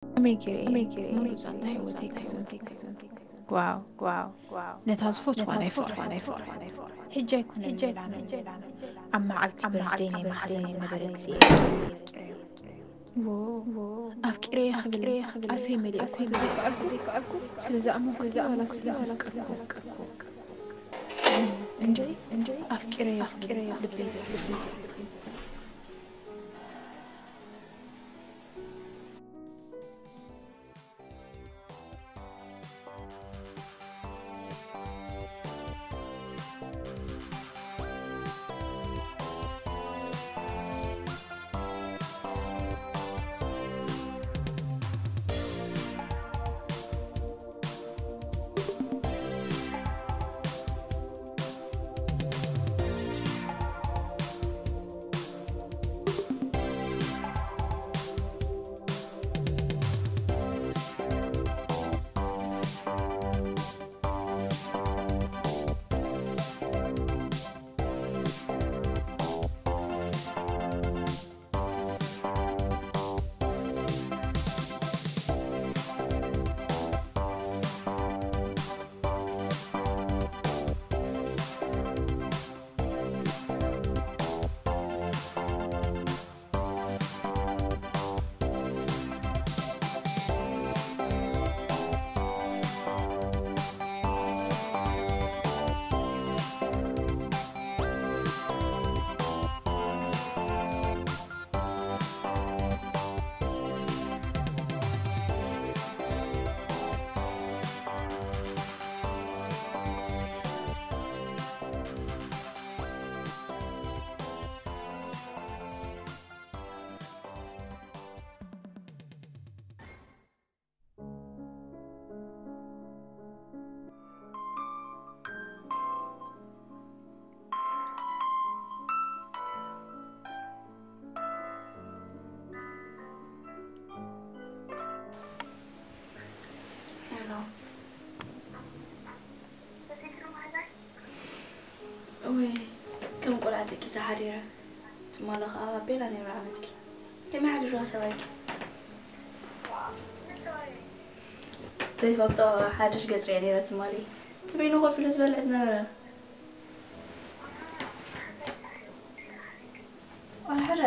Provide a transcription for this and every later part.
ከመይ ገይረ እየ ሙሉእ ዛንታ ህይወተይ ክሕዝ? ዋው፣ ዋው፣ ዋው። ነታ ዝፈትዋ ናይ ፍቕሪ፣ ናይ ፍቕሪ። ሕጂ ኣይኮነን ሌላ፣ ሌላ። ኣብ መዓልቲ ብርዝደይ ናይ መሓዛይ ዝነበረ ግዜ እየ። ዎ፣ ኣፍቂረየ ክብል ኣፈይ መሊአ እኳ ተዘይከኣልኩ፣ ስለ ዝኣመንኩ ዋላ ስለ ዘፍቀርኩ። እንድዒ፣ እንድዒ ኣፍቂረየ ክብል ልበይ ደሪፉ። ሄሎ። ወይ ከም ቆልዓ ደቂሰ ሓዲረ። ትማሊ ኸኣ ኣብ ቤላ ነይረ ዓመትኪ። ከመይ ሓዲርዋ ሰብኣይኪ? ዘይፈልጦ ሓድሽ ገጽ ሪኣ ነይረ ትማሊ። እቲ በይኑ ኮፍ ኢሉ ዝበልዕ ዝነበረ። ኣሕረ።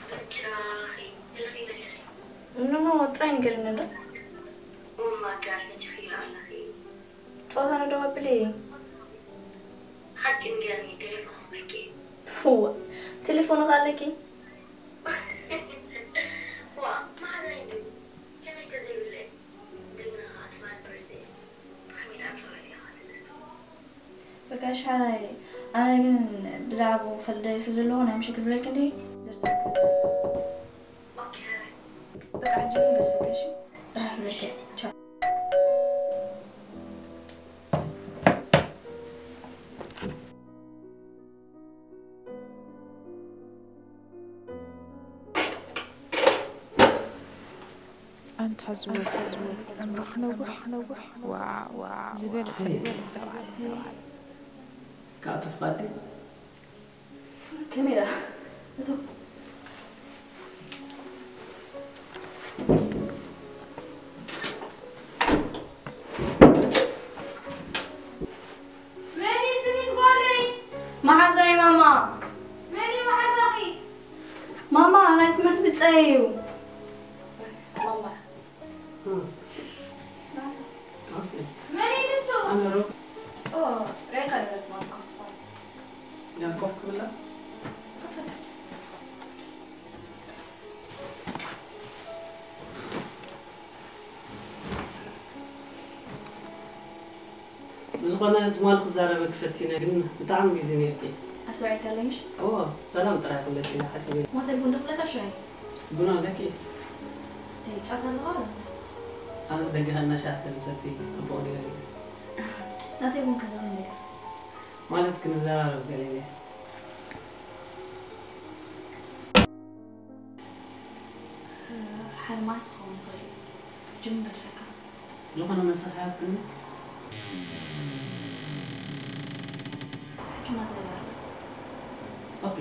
በጃኺ፣ እልኺ በሊኺ። ኖ፣ ኖ፣ ጥራይ ንገርኒ እንዶ። ኦ ማይ ጋድ፣ በጃኺ ኣለኺ። ጸወታ ንዶ ኣብሊ። ሓቂ ንገርኒ፣ ቴሌፎን ክበኪ። እዋ፣ ቴሌፎን ኸ ኣለኪ? ዋ፣ ማዕረ እንዱ። ከመይ ከ ዘይብለይ? እንደገና ኸዓ ትማሊ ብርዝደይስ ብኸመይ ደኣ ምሳይ ኢኻ ትነስእ? በቃ እሺ ሓራይ፣ ኣነ ግን ብዛዕባኡ ክፈልጥ ደልየ ስለ ዘለኹ ናይ ምሸት ክድውለልኪ እንድየ ዝርዝር። ኦኬ ሓራይ። በቃ ሕጂ ግን ገድፈኪ እሺ? ራህ ብለኪ። ቻው። ኣንታ ዝወድ፣ ዝወድ፣ ዕምርኽ ነውሕ፣ ነውሕ። ዋው፣ ዋው፣ ዝበለጸ፣ ዝበለጸ በዓል። ክኣቱ ፍቓድ ድዩ? ከመይ ደኣ? እቶ መን እዩ ስኒት ጓለይ? መሓዛይ ማማ። መን እዩ መሓዛኺ? ማማ፣ ናይ ትምህርቲ ብጻይ እዩ። ማማ። እም። መን እዩ ንሱ? ኣነ ሮ- ኦ፣ ሬካ ደረት ማማ ኮፍ ትባል። ያን ኮፍ ክብላ? ኮፍ በል። ብዝኾነ ትማሊ ክዛረበኪ ፈቲነ፣ ግን ብጣዕሚ ቢዚ ነይርኪ። ኣስተውዒልካለይ ምሽ? እወ፣ ሰላም ጥራይ ክብለኪ ኢለ ሓሲበ። ማተይ ቡን ዶ ክብለካ ሻሂ? ቡን ኣለኪ? እንታይ ጫት ኣለኻ ዶ? ኣነ ደገ ኸድና ሻሂ ተዝሰቲ ጽቡቕ ነይሩ ኢለ። ናተይ ቡን ከለኻ ነገር። ማለት ክንዘራረብ ገለ ኢለ። ሓልማት ክኸውን ይኽእል እዩ። ሕጂ ምን ገድፈካ? ዝኾነ መስርሕ ኣይኣክልን። ሕጂ ማዘር። ኦኬ።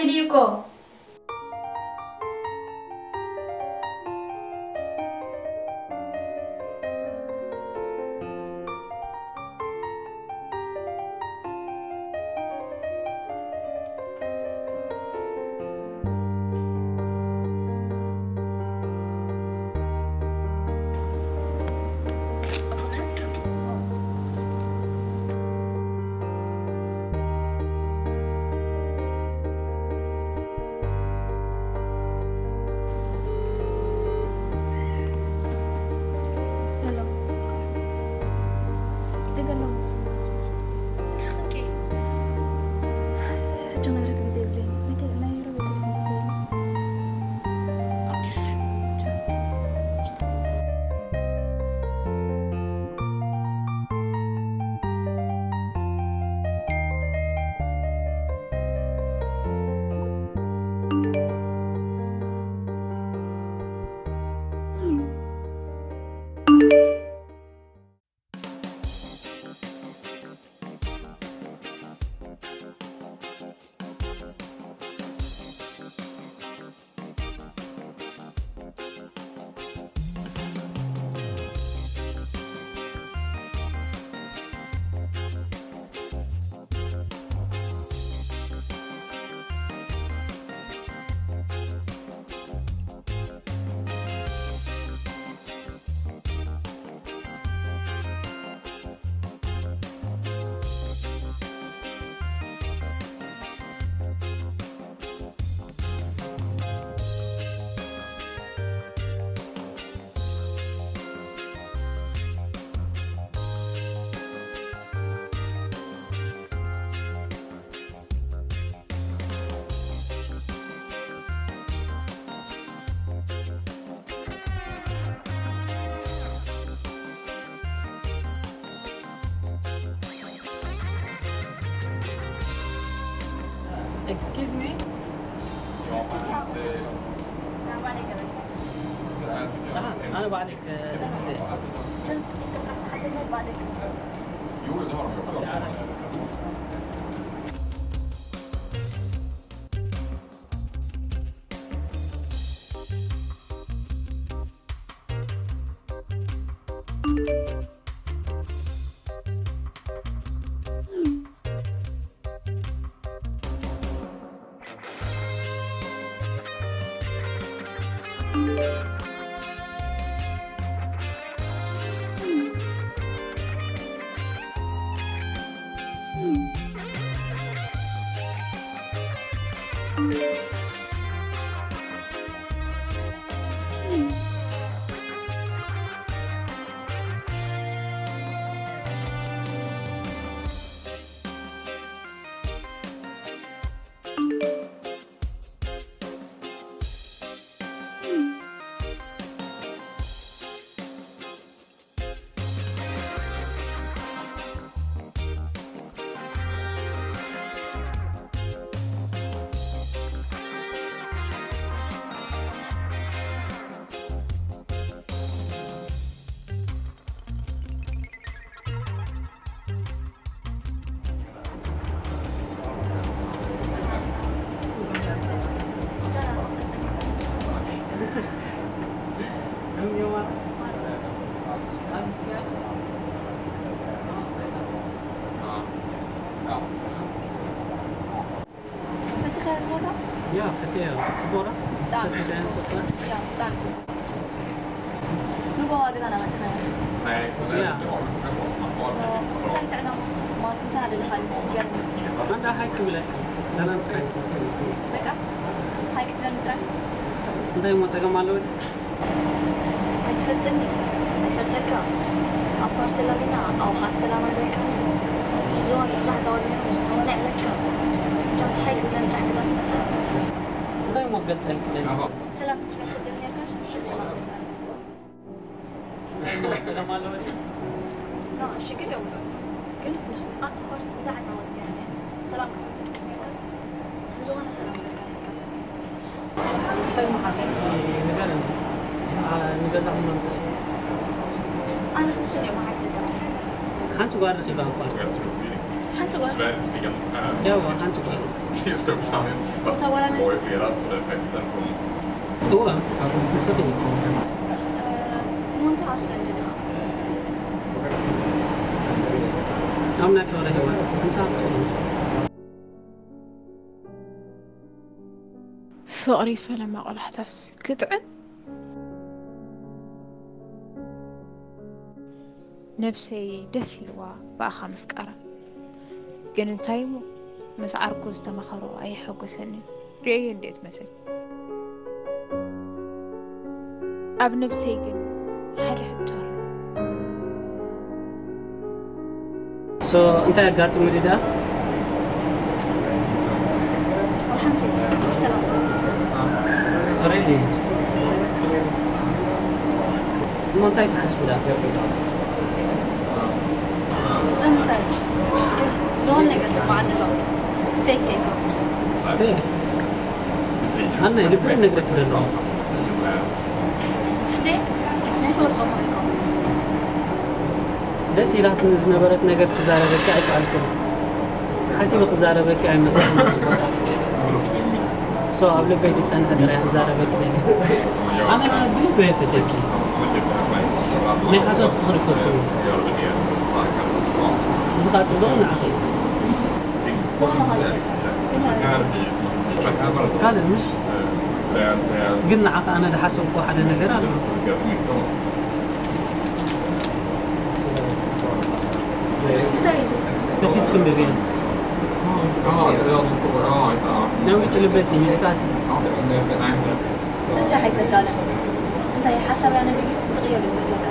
እዩ እኮ። Excuse me? ኣነ ባዕለይ ክእዝዝ እየ። ፈቲኻ ዝፈታ? ያ፣ ፈትየ። ጽቡቕ ዶ? ብጣዕሚ ፈቲኻ ጽቡቕ። ጽቡቕ። ያ፣ ብጣዕሚ ጽቡቕ። ንጎ ገዛና መጽና። ያ። So፣ እንታይ ጥዕና ማለት እንታይ ኣለኻ? ገርም። ኣንዳ ሃይ ክብለ። ሰላም ጥራይ። በቃ፣ ሃይ ክትብለኒ ጥራይ። እንታይ እሞ ጸገም ኣለዎ? ኣይትፈልጠኒ፣ ኣይፈልጠካ። ኣብ ፓርቲ ላሊና ኣውኻ ሰላም ኣይበልካ። ብዙ ብዙሕ ዳወል ነይሩ፣ ብዙ ዳወል ኣይበልካ። ጃስት ሃይ ክትብለኒ ጥራሕ ገዛ ትመጽእ። እንታይ እሞ ክገልጸልኪ ደልየ? ሰላም ክትብለኒ ትደሊ ነርካ፣ ሽዑ ሰላም ኣይበልካ። እንታይ እሞ ሰላም ኣለዎ ድዩ? ኖ፣ ሽግር የብሉን። ግን ኣብቲ ፓርቲ ብዙሕ ዳወል ነይሩ። ሰላም ክትብል ትደሊ ነርካስ፣ ንዝኾነ ሰላም ኣይበልካ። እንታይ እሞ ሓሲብኪ ንገርኒ። ኣ፣ ንገዛኹም ኣምፅእ። ኣነስ ንሱ እየ መዓት ደጋ። ሓንቲ ጓል ረኺባ ኣብ ፓርቲ። ሓንቲ ጓል ያው አንቺ ጓል Just tog Sami. Fast. Var det en Mooi för er att den festen som... እዋ ንስኺ ሙንታ ኣትረኒ ድኻ? ኣብ ናይ ፍቕሪ ህይወት ምሳኻ ክኸውን ፍቕሪ ፈለማ ቆላሕታስ ክጥዕም። ነብሰይ ደስ ኢልዋ ብኣኻ ምፍቃራ። ግን እንታይ እሞ ምስ ዓርኩ ዝተመኸሮ ኣየሐጎሰንን። ርእየዮ እንዴት መሰል ኣብ ነብሰይ ግን ሓደ ሕቶ ኣሎ። ሶ እንታይ ኣጋጢሙ ድዳ ሓንቲ ብሰላም ሬዲ እሞ እንታይ ትሓስቡ ዳ ስለምንታይ ግን ዝኾነ ነገር ስማዓኒ ኣሎ። ፌክ ከይከው ኣነ ልበይ ነግረክ ዘለኹ እንዴ ናይ ፍቕሪ ጾማ ይከው ደስ ኢላትኒ ዝነበረት ነገር ክዛረበኪ ኣይከኣልኩን። ሓሲበ ክዛረበኪ ኣይመፅእን። ሶ ኣብ ልበይ ዝፀንሐ ጥራይ ክዛረበኪ ደሊ። ኣነ ብልበይ ፈትየኪ። ናይ ሓሶት ፍቕሪ ፈትዉ። እዚ ከዓ ፅቡቕ ንዓኺ። ካልእ ምሽ ግን ንዓኺ ኣነ ዝሓሰብኩ ሓደ ነገር ኣሎ። እንታይ እዩ እዚ? ከፊት ክንብብ እየ። ናይ ውሽጢ ልበይ ስምዒታት እዩ። እዚ ኣይተጋነ እንታይ ሓሳብ ያነ ቤት ዝቕየር ዝመስለካ?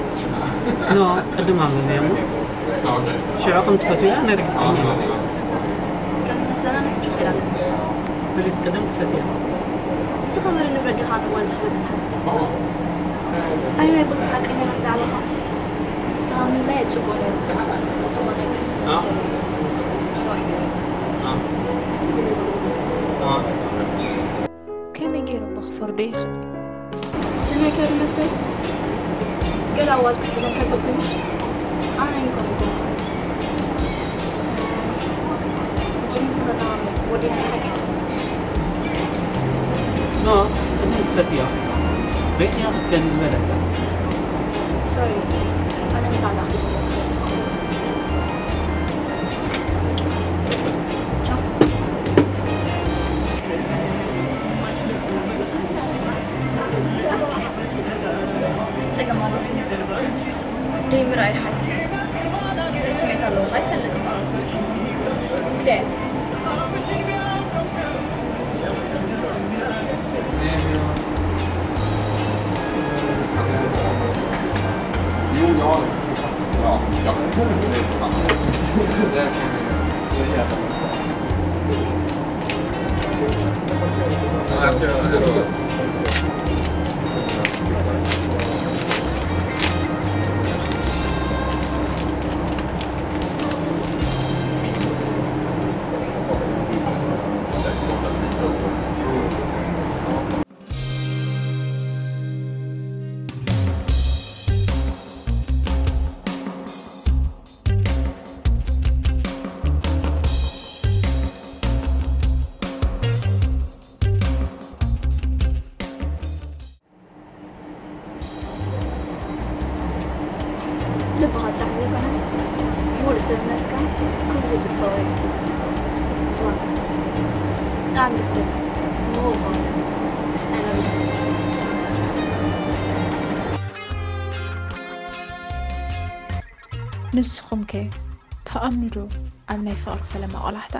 ኖ ቅድም ኣምብበ እሞ ሽዑ ከም ትፈትውያ ኣነ ርግፀኛ እየ። ከም መስለና ንሕጂ ኸይዳ ፕሊስ ቅድም ክፈትያ። ብዝኸበረ ንብረት ዲኻ ንዋል ክትገዝእ ትሓስብ? ኣየናይ ቦታ ሓቀኛ ከም ዝዓለኻ? ንስኻ ምንላይ ጽቡቕ ነይሩ። ዝኾነ ግን ከመይ ገይረ እባ ክፈርዶ ይኽእል? ስመይ ከርመት ሰብ ገለ ኣዋልድ ሒዘን ከበድምሽ ኣነ ይንኮን ይኮን ጅምር ወዲና ሓቂ ኖ ቅድም ክፈትያ። ሬድያ ክትከኒ ዝበለጸ ሶሪ ኣነ ምሳና ጸገም ኣሎ ደይ ምርኣይ ሓይቲ እንታይ ስሜት ኣለዎ ኣይፈልጥ ደ ልብኻ ጥራሕ ዘይኮነስ ሙሉእ ሰብነትካ ከምዚ ይግበሮ እዩ። ዋ ብጣዕሚ ደስ ዝብል ምሁር ኾነ። I love you። ንስኹም ከ ትኣምኑ ዶ ኣብ ናይ ፍቕሪ ፈለማ ቆላሕታ?